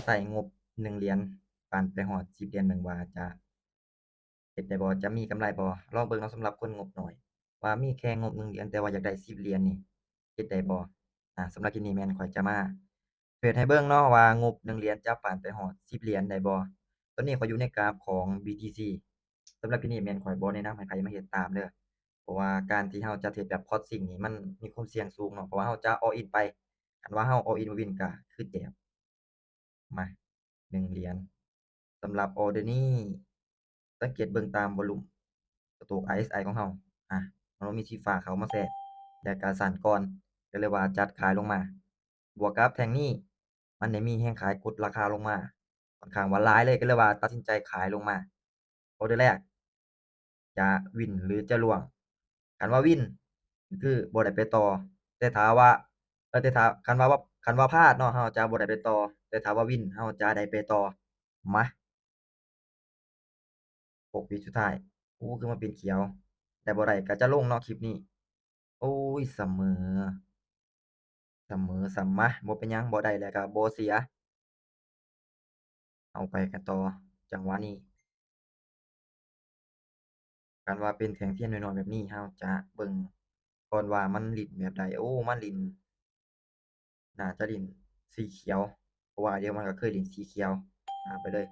ໃຊ້ງົບໜຶ່ງຫຼຽນ ປານໄປຮອດສິບຫຼຽນ ເບິ່ງວ່າຈະເຮັດໄດ້ບໍ່ ຈະມີກຳໄລບໍ່. ລອງເບິ່ງເນາະ ສຳລັບຄົນງົບໜ້ອຍ ວ່າມີແຄ່ງົບໜຶ່ງຫຼຽນ ແຕ່ວ່າຢາກໄດ້ສິບຫຼຽນນີ້ ເຮັດໄດ້ບໍ່. ອາ ສຳລັບຄລິບນີ້ແມ່ນຂ້ອຍຈະມາເທຣດໃຫ້ເບິ່ງເນາະ ວ່າງົບໜຶ່ງຫຼຽນຈະປານໄປຮອດສິບຫຼຽນໄດ້ບໍ່. ຕອນນີ້ຂ້ອຍຢູ່ໃນກຣາຟຂອງ BTC. ສຳລັບຄລິບນີ້ແມ່ນຂ້ອຍບໍ່ແນະນຳໃຫ້ໃຜມາເຮັດຕາມເດີ້ ເພາະວ່າການທີ່ເຮົາຈະເທຣດແບບ Crossing ນີ້ ມັນມີຄວາມສ່ຽງສູງເນາະ ເພາະວ່າເຮົາຈະ All In ໄປ. ຄັນວ່າເຮົາ All In ບໍ່ວິນ ກໍຄືແຈກ. ມາ ໜຶ່ງຫຼຽນ. ສຳລັບອໍເດີນີ້ ສັງເກດເບິ່ງຕາມວອລຸ່ມ Stochastic ຂອງເຮົາ ອາ ມັນບໍ່ມີສີຟ້າເຂົ້າມາແຊກ ແລະກະສັ້ນກ່ອນ ກໍເລີຍວ່າຈັດຂາຍລົງມາ. ບວກກັບແທ່ງນີ້ ມັນໄດ້ມີແຮງຂາຍກົດລາຄາລົງມາ ຂ້ອນຂ້າງວ່າຫຼາຍເລີຍ ກໍເລີຍວ່າຕັດສິນໃຈຂາຍລົງມາ. ອໍເດີແລກ ຈະວິນ ຫຼື ຈະລ່ວງ. ຄັນວ່າວິນ ກໍຄືບໍ່ໄດ້ໄປຕໍ່ ແຕ່ຖ້າວ່າ ເອີ ແຕ່ຖ້າ ຄັນວ່າ ຄັນວ່າພາດເນາະ ເຮົາຈະບໍ່ໄດ້ໄປຕໍ່ ແຕ່ຖ້າວ່າວິນ ເຮົາຈະໄດ້ໄປຕໍ່. ມາ ຫົກວິສຸດທ້າຍ. ໂອ້ ຄືມາເປັນຂຽວ ແຕ່ບໍ່ໄດ້ກໍຈະລົງເນາະ ຄລິບນີ້. ໂອ້ຍ ສະເໝີ ສະເໝີຊ້ຳ. ມາ ບໍ່ເປັນຫຍັງ ບໍ່ໄດ້ແລ້ວກໍບໍ່ເສຍ. ເຮົາໄປກັນຕໍ່ ຈັງຫວະນີ້. ຄັນວ່າເປັນແທ່ງທຽນນ້ອຍໆແບບນີ້ ເຮົາຈະເບິ່ງກ່ອນວ່າມັນຫຼິ້ນແບບໃດ. ໂອ້ ມັນຫຼິ້ນ ໜ້າຈະຫຼິ້ນສີຂຽວ ເພາະວ່າດຽວມັນກໍເຄີຍຫຼິ້ນສີຂຽວ. ອາ ໄປເລີຍ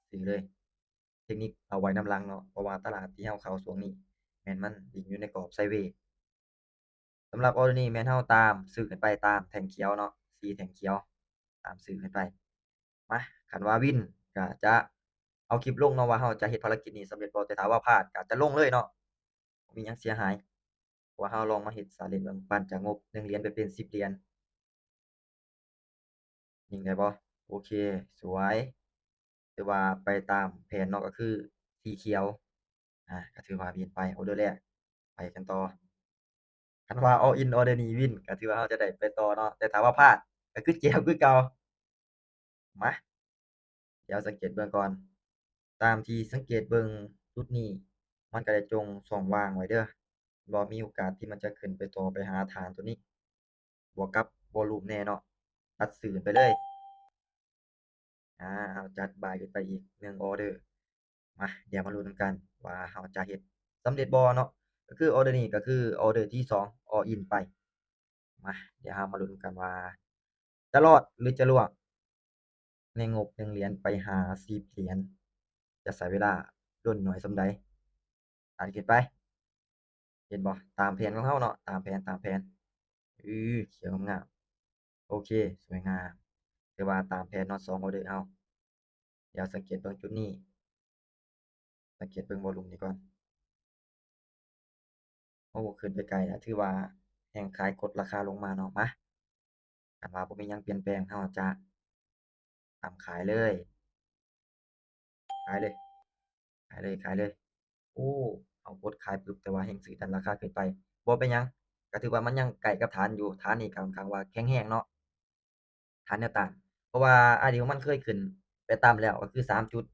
ຊື້ເລີຍ. ເທັກນິກເອົາໄວ້ນຳຫຼັງເນາະ ເພາະວ່າຕະຫຼາດທີ່ເຮົາເຂົ້າຊ່ວງນີ້ ແມ່ນມັນຫຼິ້ນຢູ່ໃນກອບໄຊເວ. ສຳລັບອໍເດີນີ້ແມ່ນເຮົາຕາມຊື້ຂຶ້ນໄປຕາມແທ່ງຂຽວເນາະ ສີ່ແທ່ງຂຽວ ຕາມຊື້ຂຶ້ນໄປ. ມາ ຄັນວ່າວິນກໍຈະເອົາຄລິບລົງເນາະວ່າເຮົາຈະເຮັດພາລະກິດນີ້ສຳເລັດບໍ່ ແຕ່ຖ້າວ່າພາດກໍຈະລົງເລີຍເນາະ ບໍ່ມີຫຍັງເສຍຫາຍ ເພາະວ່າເຮົາລອງມາເຮັດຊາເລນເບິ່ງ ປັ້ນຈາກງົບໜຶ່ງຫຼຽນໄປເປັນສິບຫຼຽນ. ຍິງໄດ້ບໍ່? ໂອເຄ ສວຍ ຖືວ່າໄປຕາມແຜນເນາະ ກໍຄືສີຂຽວ. ອາ ກໍຖືວ່າວິນໄປ ອໍເດີແລກ ໄປກັນຕໍ່. ຄັນວ່າອໍອິນອໍເດີນີ້ວິນ ກໍຖືວ່າເຮົາຈະໄດ້ໄປຕໍ່ເນາະ ແຕ່ຖ້າວ່າພາດກໍຄືແຈວຄືເກົ່າ. ມາ ດຽວສັງເກດເບິ່ງກ່ອນ. ຕາມທີ່ສັງເກດເບິ່ງຈຸດນີ້ ມັນກໍໄດ້ຈົ່ງຊ່ອງວ່າງໄວ້ເດີ້ ບໍ່ມີໂອກາດທີ່ມັນຈະຂຶ້ນໄປຕໍ່ໄປຫາຖານຕົວນີ້ ບວກກັບວອລຸ່ມແດ່ເນາະ ຕັດຊື່ໄປເລີຍ. ອາ ເຮົາຈັດບາຍຂຶ້ນໄປອີກໜຶ່ງອໍເດີ. ມາ ດຽວມາລຸ້ນນຳກັນວ່າເຮົາຈະເຮັດສຳເລັດບໍ່ເນາະ. ກໍຄືອໍເດີນີ້ກໍຄືອໍເດີທີສອງ ອໍອິນໄປ. ມາ ດຽວເຮົາມາລຸ້ນນຳກັນວ່າຈະລອດ ຫຼື ຈະລ່ວງ ໃນງົບໜຶ່ງຫຼຽນໄປຫາສິບຫຼຽນ ຈະໃຊ້ເວລາດົນໜ້ອຍສ່ຳໃດ. ດັນຂຶ້ນໄປ ເຫັນບໍ່? ຕາມແຜນຂອງເຮົາເນາະ ຕາມແຜນ ຕາມແຜນ. ອື ຂຽວງາມໆ ໂອເຄ ສວຍງາມ ຖືວ່າຕາມແຜນເນາະ ສອງອໍເດີເຮົາ. ດຽວສັງເກດເບິ່ງຈຸດນີ້ ສັງເກດເບິ່ງວອລຸ່ມນີ້ກ່ອນ. ໂອ້ ຂຶ້ນໄປໄກແລ້ວ ຖືວ່າແຮງຂາຍກົດລາຄາລົງມາເນາະ. ມາ ຄັນວ່າບໍ່ມີຫຍັງປ່ຽນແປງ ເຮົາຈະຕາມຂາຍເລີຍ ຂາຍເລີຍ ຂາຍເລີຍ ຂາຍເລີຍ. ໂອ້ ເຮົາກົດຂາຍປຶບ ແຕ່ວ່າແຮງຊື້ດັນລາຄາຂຶ້ນໄປ ບໍ່ເປັນຫຍັງ ກໍຖືວ່າມັນຍັງໃກ້ກັບຖານຢູ່. ຖານນີ້ກໍຂ້ອນຂ້າງວ່າແຂງແຮງເນາະ ຖານແນວຕ້ານ ເພາະວ່າອາດີດຂອງມັນເຄີຍຂຶ້ນໄປຕ່ຳແລ້ວ ກໍຄືສາມຈຸດ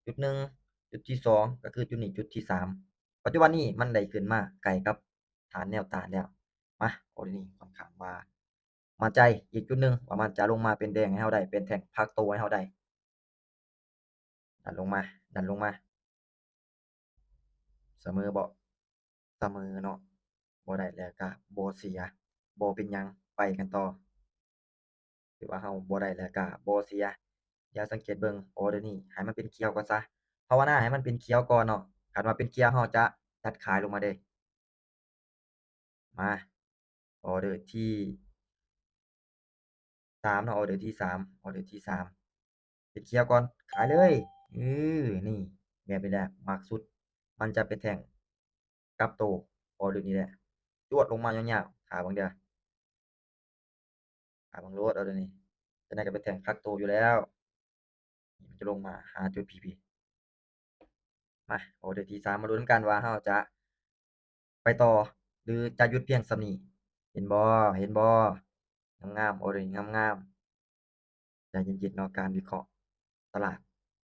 ຈຸດໜຶ່ງ ຈຸດທີສອງ ກໍຄືຈຸດນີ້ ຈຸດທີສາມ. ປັດຈຸບັນນີ້ມັນໄດ້ຂຶ້ນມາໃກ້ກັບຖານແນວຕ້ານແລ້ວ. ມາ ອໍເດີນີ້ຂ້ອນຂ້າງວ່າໝັ້ນໃຈອີກຈຸດໜຶ່ງວ່າມັນຈະລົງມາເປັນແດງໃຫ້ເຮົາໄດ້ ເປັນແທ່ງພັກໂຕໃຫ້ເຮົາໄດ້. ດັນລົງມາ ດັນລົງມາ ສະເໝີບໍ່? ສະເໝີເນາະ ບໍ່ໄດ້ແລ້ວກະບໍ່ເສຍ ບໍ່ເປັນຫຍັງ ໄປກັນຕໍ່. ຖືວ່າເຮົາບໍ່ໄດ້ແລ້ວກະບໍ່ເສຍ. ດຽວສັງເກດເບິ່ງອໍເດີນີ້ ໃຫ້ມັນເປັນຂຽວກ່ອນຊະ ພາວະນາໃຫ້ມັນເປັນຂຽວກ່ອນເນາະ. ຄັນວ່າເປັນຂຽວ ເຮົາຈະຕັດຂາຍລົງມາເດ້. ມາ ອໍເດີທີສາມເນາະ ອໍເດີທີສາມ ອໍເດີທີສາມ ເປັນຂຽວກ່ອນ ຂາຍເລີຍ. ເອີ ນີ້ ແບບນີ້ແຫຼະມັກສຸດ ມັນຈະເປັນແທ່ງກັບໂຕ ອໍເດີນີ້ແຫຼະ ຈວດລົງມາຍາວໆ. ຖ້າເບິ່ງເດີ້ ຖ້າເບິ່ງໂລດ ອໍເດີນີ້ ຈັ່ງໃດກໍເປັນແທ່ງພັກໂຕຢູ່ແລ້ວ ມັນຈະລົງມາຫາຈຸດພີພີ. ມາ ອໍເດີທີສາມ ມາລຸ້ນນຳກັນວ່າເຮົາຈະໄປຕໍ່ ຫຼື ຈະຢຸດພຽງສ່ຳນີ້. ເຫັນບໍ່? ເຫັນບໍ່? ງາມໆ ອໍເດີນີ້ງາມໆ. ໃຈເຢັນໆເນາະ ການວິເຄາະຕະຫຼາດ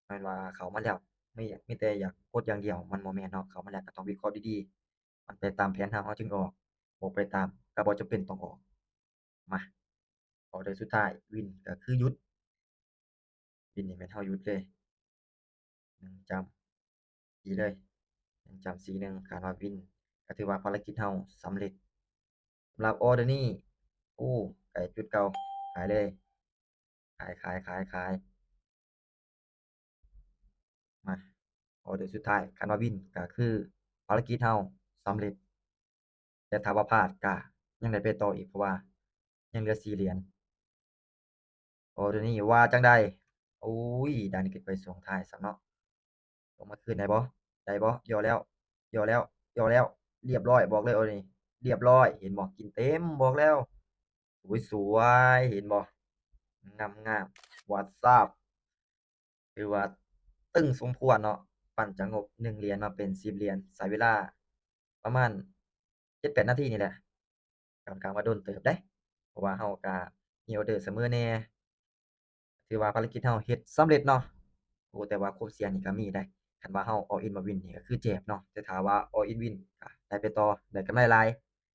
ແມ່ນວ່າເຂົ້າມາແລ້ວ ມີ ມີແຕ່ຢາກກົດຢ່າງດຽວ ມັນບໍ່ແມ່ນເນາະ. ເຂົ້າມາແລ້ວກໍຕ້ອງວິເຄາະດີໆ ມັນໄປຕາມແຜນເຮົາ ເຮົາຈຶ່ງອອກ ບໍ່ໄປຕາມກໍບໍ່ຈຳເປັນຕ້ອງອອກ. ມາ ອໍເດີສຸດທ້າຍ ວິນ ກໍຄືຢຸດ. ວິນນີ້ແມ່ນເຮົາຢຸດເລີຍ ໜຶ່ງຈ້ຳ ສີ່ເລີຍ ໜຶ່ງຈ້ຳ ສີ່ ໜຶ່ງ ຄັນວ່າວິນ ກໍຖືວ່າພາລະກິດເຮົາສຳເລັດ. ສຳລັບອໍເດີນີ້ ໂອ້ ໃກ້ຈຸດເກົ່າ ຂາຍເລີຍ ຂາຍ ຂາຍ ຂາຍ ຂາຍ. ມາ ອໍເດີສຸດທ້າຍ ຄັນວ່າວິນກໍຄືພາລະກິດເຮົາສຳເລັດ ແຕ່ຖ້າວ່າພາດກໍຍັງໄດ້ໄປຕໍ່ອີກ ເພາະວ່າຍັງເຫຼືອສີ່ຫຼຽນ. ອໍເດີນີ້ວ່າຈັ່ງໃດ? ໂອ້ຍ ດ່ານນີ້ຂຶ້ນໄປຊ່ວງທ້າຍຊ້ຳເນາະ ລົງມາຄືນໄດ້ບໍ່? ໄດ້ບໍ່? ຍໍແລ້ວ ຍໍແລ້ວ ຍໍແລ້ວ ລຽບຮ້ອຍ ບອກເລີຍອໍເດີນີ້ ລຽບຮ້ອຍ ເຫັນບໍ່? ກິນເຕັມ ບອກແລ້ວ. ໂອ້ຍ ສວຍ ເຫັນບໍ່? ງາມໆ What's up ຖືວ່າຕຶງສົມຄວນເນາະ ປັ່ນຈາກງົບໜຶ່ງຫຼຽນມາເປັນສິບຫຼຽນ ໃຊ້ເວລາປະມານເຈັດແປດນາທີນີ້ແຫຼະ ຂ້ອນຂ້າງວ່າດົນເຕີບເດ້ ເພາະວ່າເຮົາກະມີອໍເດີສະເໝີແດ່. ຖືວ່າພາລະກິດເຮົາເຮັດສຳເລັດເນາະ. ໂອ້ ແຕ່ວ່າຄວາມສ່ຽງນີ້ກໍມີໄດ໋ ຄັນວ່າເຮົາ all in ບໍ່ວິນນີ້ກໍຄືແຈບເນາະ ແຕ່ຖ້າວ່າ all in ວິນກໍໄດ້ໄປຕໍ່ ໄດ້ກຳໄລຫຼາຍ.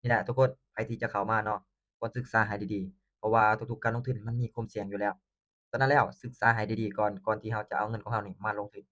ນີ້ແຫຼະທຸກຄົນ ໃຜທີ່ຈະເຂົ້າມາເນາະ ຄວນສຶກສາໃຫ້ດີໆ ເພາະວ່າທຸກໆການລົງທຶນມັນມີຄວາມສ່ຽງຢູ່ແລ້ວ. ສະນັ້ນແລ້ວ ສຶກສາໃຫ້ດີໆກ່ອນ ກ່ອນທີ່ເຮົາຈະເອົາເງິນຂອງເຮົານີ້ມາລົງທຶນ.